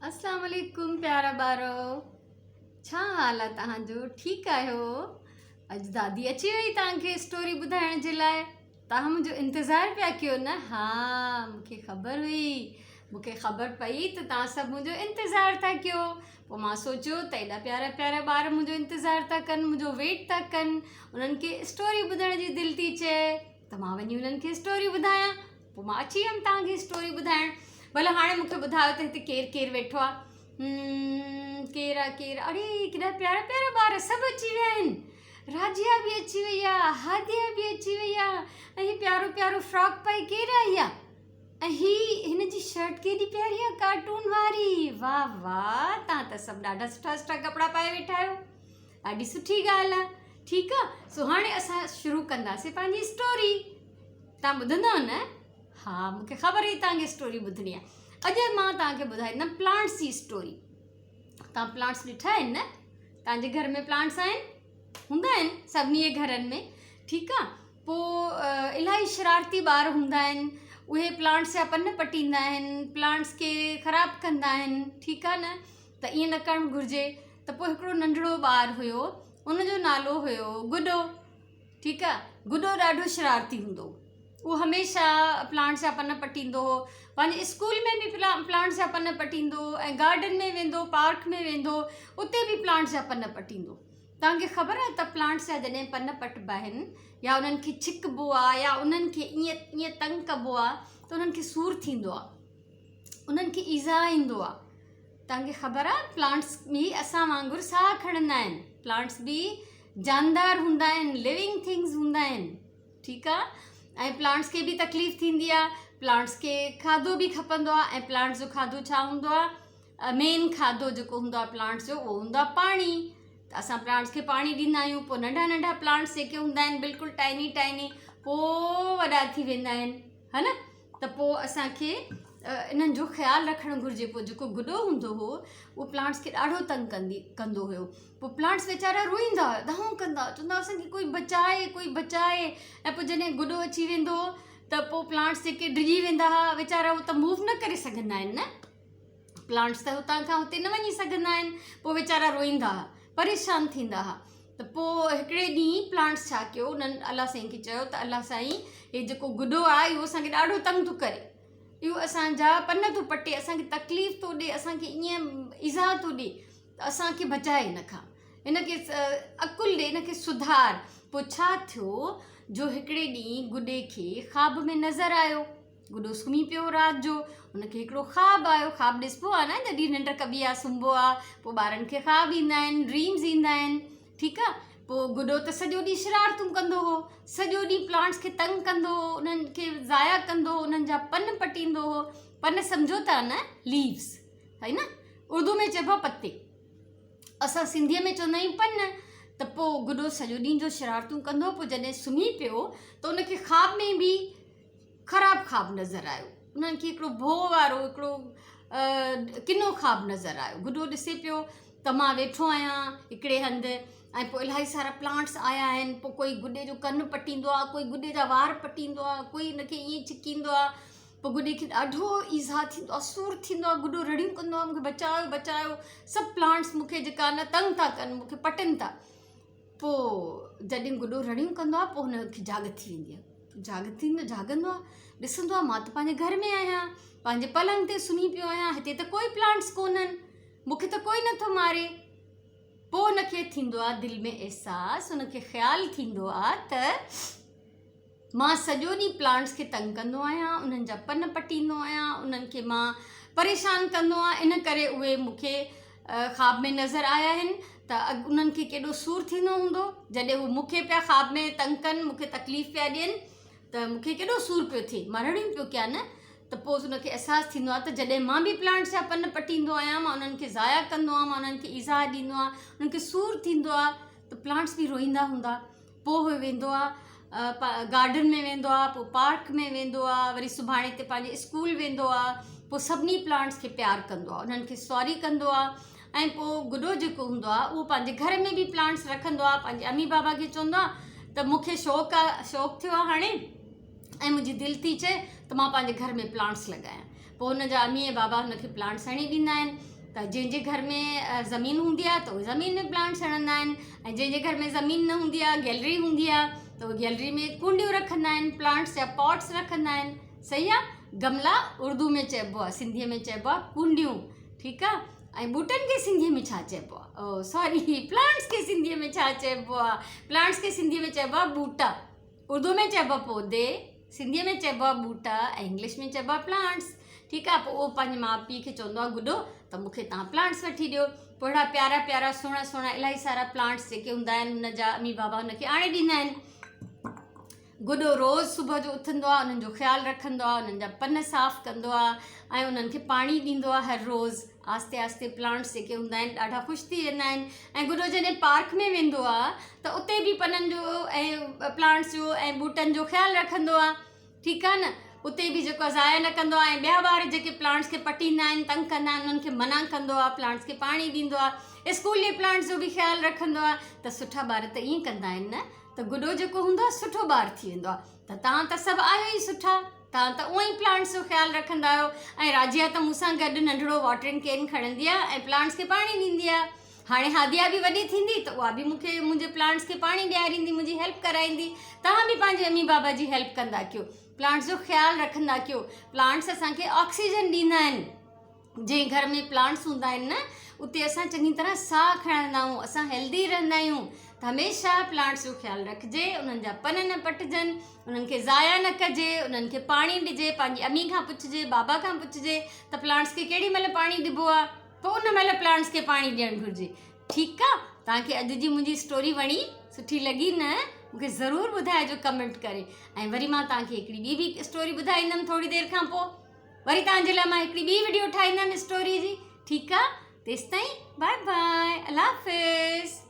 اسلام عليڪم پيارا ٻارو ڇا حال آ توهان جو ٺيڪ آهيو اڄ دادي اچي وئي توهان کي اسٽوري ٻڌائڻ جي لاء توهان منهنجو انتظار پيا ڪيو نه ها مونکي خبر هئي مونکي خبر پئي ته توهان سڀ منهنجو انتظار ٿا ڪيو پوء مان سوچيو ته ايڏا پيارا پيارا ٻار منهنجو انتظار ٿا ڪن منهنجو ويٽ ٿا ڪن انهن کي اسٽوري ٻڌڻ جي دل ٿي چئي ته مان وڃي انهن کي اسٽوري ٻڌايان پوء مان اچي ويم توهان کي اسٽوري ٻڌائڻ. ڀلا هاڻي مون کي ٻڌايو ته هتي ڪير ڪير ويٺو آ؟ ڪير آ ڪير اڙي ڪيڏا پيارا پيارا ٻار سڀ اچي ويا آهن. راجيا به اچي وئي آ، هاديا به اچي وئي آ ۽ هي پيارو پيارو فراڪ پائي ڪير آئي آ؟ ۽ هي هن جي شرٽ ڪيڏي پياري آ ڪارٽون واري. واهه واهه توهان ته سڀ ڏاڍا سٺا سٺا ڪپڙا پائي ويٺا آهيو. ڏاڍي سٺي ڳالهه آ. ٺيڪ آ سو هاڻي اسان شروع ڪنداسين پنهنجي اسٽوري. توهان ٻڌندؤ نه؟ ها مون کي خبر هئي توهان کي اسٽوري ٻڌڻي آهي. اڄ مان توهان کي ٻڌائيندم پلانٽس جي اسٽوري. توهان پلانٽس ڏٺا آهن نه؟ توهان جي گهر ۾ پلانٽس آهن؟ هوندا آهن سڀني جي گهرن ۾ ٺيڪ آهي پوء الاهي شرارتي ٻار هوندا آهن اهي پلانٽس جا پن پٽيندا آهن پلانٽس کي خراب ڪندا آهن ٺيڪ آهي نه ته ائين نه ڪرڻ گهرجي ته پوء هڪڙو ننڍڙو ٻار هيو ان جو نالو هيو گڏو ٺيڪ آ گڏو ڏاڍو شرارتي هوندو هو اهو هميشه پلانٽس جا پن پٽيندو هو پنهنجي اسڪول ۾ به پلانٽس جا پن پٽيندو هو ۽ گارڊن ۾ ويندو پارڪ ۾ ويندو اتي به پلانٽس جا پن پٽيندو توهان کي خبر آهي ته پلانٽس جا جڏهن پن پٽبا آهن يا انهن کي ڇڪبو آهي يا انهن کي ائين ائين تنگ ڪبو آهي ته انهن کي سور ٿيندو آهي انهن کي ايذاء ايندو آهي توهان کي خبر آهي پلانٽس به اسان وانگر ساهه کڻندا آهن پلانٽس به جاندار هوندا آهن لونگ ٿنگز هوندا آهن ٺيڪ آهي ۽ پلانٽس کي به تڪليف ٿيندي آهي پلانٽس کي کاڌو به کپندو آهي ۽ پلانٽس جو کاڌو ڇا هوندو آهي مين کاڌو جيڪو هوندو آهي پلانٽس جو اهو هوندو آهي پاڻي ته اسان پلانٽس کي پاڻي ڏيندا آهيون پوء ننڍا ننڍا پلانٽس جيڪي هوندا آهن بلڪل ٽائني ٽائني پوء وڏا ٿي ويندا آهن ها نه ته پوء اسان کي انهن جو خيال رکڻ گهرجي پوء جيڪو گڏو هوندو هو اهو پلانٽس کي ڏاڍو تنگ ڪندي ڪندو هيو پوء پلانٽس ويچارا روئيندا هيا دانهون ڪندا هيا چوندا اسان کي ڪوئي بچائي ڪوئي بچائي ۽ پوء جڏهن گڏو اچي ويندو هو ته پوء پلانٽس جيڪي ڊڄي ويندا هئا ويچارا هو ته موو نه ڪري سگهندا آهن نه پلانٽس ته هتان کان هتي نه وڃي سگهندا آهن پوء ويچارا روئيندا هئا پريشان ٿيندا هئا ته پوء هڪڙي ڏينهن پلانٽس ڇا ڪيو انهن الله سائين کي چيو ته الله سائين هي جيڪو گڏو آهي اهو اسان کي ڏاڍو تنگ ٿو ڪري اهو اسان جا پن ٿو پٽي اسان کي تڪليف ٿو ڏي اسان کي ائين ايذاء ٿو ڏي ته اسان کي بچائي هن کان هن کي عقل ڏي هن کي سڌار پوء ڇا ٿيو جو هڪڙي ڏينهن گڏي کي خواب ۾ نظر آيو گڏو سمهي پيو رات جو هن کي هڪڙو خواب آيو خواب ڏسبو آ نه جڏهن ننڊ ڪبي آ سمهبو آ پوء ٻارن کي خواب ايندا آهن ڊريمز ايندا آهن ٺيڪ آ پوء گڏو ته سڄو ڏينهن شرارتون ڪندو هو سڄو ڏينهن پلانٽس کي تنگ ڪندو هو انهن کي ضايع ڪندو هو انهن جا پن پٽيندو هو پن سمجهو ٿا نه ليوز هي نه اردو ۾ چئبو آ پتي اسان سنڌيء ۾ چوندا آهيون پن ته پوء گڏو سڄو ڏينهن جو شرارتون ڪندو هو پوء جڏهن سمهي پيو ته ان کي خواب ۾ به خراب خواب نظر آيو. انهن کي هڪڙو ڀوء وارو هڪڙو ڪنو خواب نظر آيو. گڏو ڏسي پيو ته مان ويٺو آهيان هڪڙي هنڌ ۽ پوء الاهي سارا پلانٽس آيا آهن پوء ڪوئي گڏي جو ڪن پٽيندو آهي ڪوئي گڏي جا وار پٽيندو آهي ڪوئي ان کي ائين ڇڪيندو آهي پوء گڏي کي ڏاڍو ايذاء ٿيندو آهي سور ٿيندو آهي گڏو رڙيون ڪندو آهي مون کي بچايو بچايو سڀ پلانٽس مون کي جيڪا نه تنگ ٿا ڪن مون کي پٽن ٿا پوء جڏهن گڏو رڙيون ڪندو آهي پوء هن کي جاڳ ٿي ويندي آهي جاڳ ٿيندو جاڳندو آهي ڏسندو آهي مان ته پنهنجي گهر ۾ آهيان پنهنجي پلنگ تي سمهي پيو آهيان هتي ته ڪوئي پلانٽس ڪونهن مون کي ته ڪوئي نٿو ماري پوء هن کي ٿيندو آهي دل ۾ احساس هن کي خيال ٿيندو آهي ته مان سڄو ڏينهن پلانٽس کي تنگ ڪندو آهيان، انهن جا پن پٽيندو آهيان، انهن کي مان پريشان ڪندو آهيان، ان ڪري اهي مون کي خواب ۾ نظر آيا آهن ته انهن کي ڪيڏو سور ٿيندو هوندو جڏهن هو مون کي پيا خواب ۾ تنگ ڪن، مون کي تڪليف پيا ڏين ته مون کي ڪيڏو سور پيو ٿئي، مان رڙيون پيو ڪيان نه ته پوء ان کي احساس ٿيندو آهي ته جڏهن مان به پلانٽس جا پن پٽيندو آهيان، مان انهن کي ضايع ڪندو آهيان، مان انهن کي ايذاء ڏيندو آهيان، انهن کي سور ٿيندو آهي ته پلانٽس به روئيندا هوندا. پوء هو ويندو آ گارڊن ۾ ويندو آ پوء پارڪ ۾ ويندو آ وري سڀاڻي تي پنهنجي اسڪول ويندو آ پوء سڀني پلانٽس کي پيار ڪندو آ انهن کي سوري ڪندو آ ۽ پوء گڏو جيڪو هوندو آ اهو پنهنجي گهر ۾ به پلانٽس رکندو آ پنهنجي امي بابا کي چوندو آ ته مون کي شوق آ شوق ٿيو آ هاڻي ۽ منهنجي دل ٿي چئي ته مان پنهنجي گهر ۾ پلانٽس لڳايان پوء هن جا امي ۽ بابا هن کي پلانٽس هڻي ڏيندا آهن. ته جنهن جي گهر ۾ زمين هوندي آهي ته اهي زمين ۾ پلانٽس هڻندا آهن ۽ جنهن جي گهر ۾ زمين نه هوندي آهي گيلري هوندي آهي ته اهي گيلري ۾ ڪونڊيون رکندا آهن پلانٽس جا پاٽس رکندا آهن صحيح آهي گملا اردو ۾ چئبو آهي سنڌيء ۾ چئبو آهي ڪونڊيون ٺيڪ آهي ۽ ٻوٽن کي سنڌيء ۾ ڇا چئبو آهي او سوري پلانٽس کي سنڌيء ۾ ڇا چئبو آهي پلانٽس کي سنڌيء ۾ چئبو آهي ٻوٽا اردو ۾ چئبو آهي پودي سنڌيء ۾ چئبو آهي ٻوٽا ۽ انگلش ۾ چئبو آهي پلانٽس ٺيڪ آهي پوء اهو پنهنجي ماء پيء کي چوندو آهي گڏو ته مون کي توهان پلانٽس وٺي ڏيو پوء اهڙا پيارا پيارا سهڻا سهڻا الاهي سارا پلانٽس جيڪي هوندا آهن ان جا امي بابا هن کي آڻي ڏيندا آهن گڏو روز صبح جو اٿندو آهي انهن جو خيال رکندو آهي انهن جا پن صاف ڪندو آهي ۽ انهن کي پاڻي ڏيندو آهي هر روز آهستي آهستي پلانٽس جيڪي هوندا آهن ڏاڍا خوش ٿي ويندا آهن ۽ گڏو جڏهن پارڪ ۾ ويندو آهي ته اتي به پنن جو ۽ پلانٽس جو ۽ ٻوٽن جو خيال رکندو آهي ٺيڪ آهي نه اتي به جيڪو ضايع نه ڪندو آهي ۽ ٻيا ٻار جيڪي پلانٽس کي پٽيندا آهن تنگ ڪندا آهن انهن کي منع ڪندو آهي پلانٽس کي پاڻي ڏيندو آهي اسڪول جي پلانٽس جو به خيال رکندو آهي ته سٺا ٻار ته ائين ڪندا آهن نه ته گڏو جيڪو هوندو آهي سٺو ٻار ٿي ويندو آهي ته توهان ته سڀ آهيو ئي سٺا توهان ته اونئن ئي پلانٽس جو خيال رکندا آهيو ۽ راجيا ته مون سان گڏ ننڍڙو واٽرنگ ڪين کڻندي آهي ۽ پلانٽس کي پاڻي ڏيندي آهي. هاڻي هاديا به وڏي ٿيندي ته اها به مون کي منهنجي پلانٽس کي پاڻي ڏياريندي منهنجي هيلپ ڪرائيندي. توهان به پنهنجي امي بابا جي هيلپ ڪندا ڪيو. پلانٽس جو خيال رکندا ڪيو. پلانٽس اسان کي آڪسيجن ڏيندا آهن. جنهن گهر ۾ پلانٽس هوندا آهن نه اتي اسان چڱي طرح ساهه کڻندا آهيون اسان هيلدي رهندا آهيون ته هميشه پلانٽس جو خيال رکجي انهن جا پن نه پٽجن انهن کي ضايع نه ڪجي انهن کي پاڻي ڏجي پنهنجي امي کان پڇجي بابا کان پڇجي ته پلانٽس کي ڪهڙي مهل پاڻي ڏبو آهي پوء ان مهل پلانٽس کي پاڻي ڏيڻ گهرجي ٺيڪ آ توهان کي اڄ جي منهنجي اسٽوري وڻي سٺي لڳي نه مون کي ضرور ٻڌائجو ڪمينٽ ڪري ۽ وري مان توهان کي هڪڙي ٻي به اسٽوري ٻڌائيندم ٿوري دير کان پوء وري توهان جي لاء مان هڪڙي ٻي وڊيو ٺاهيندم اسٽوري جي ٺيڪ آ تيستائين باء باء الله حافظ.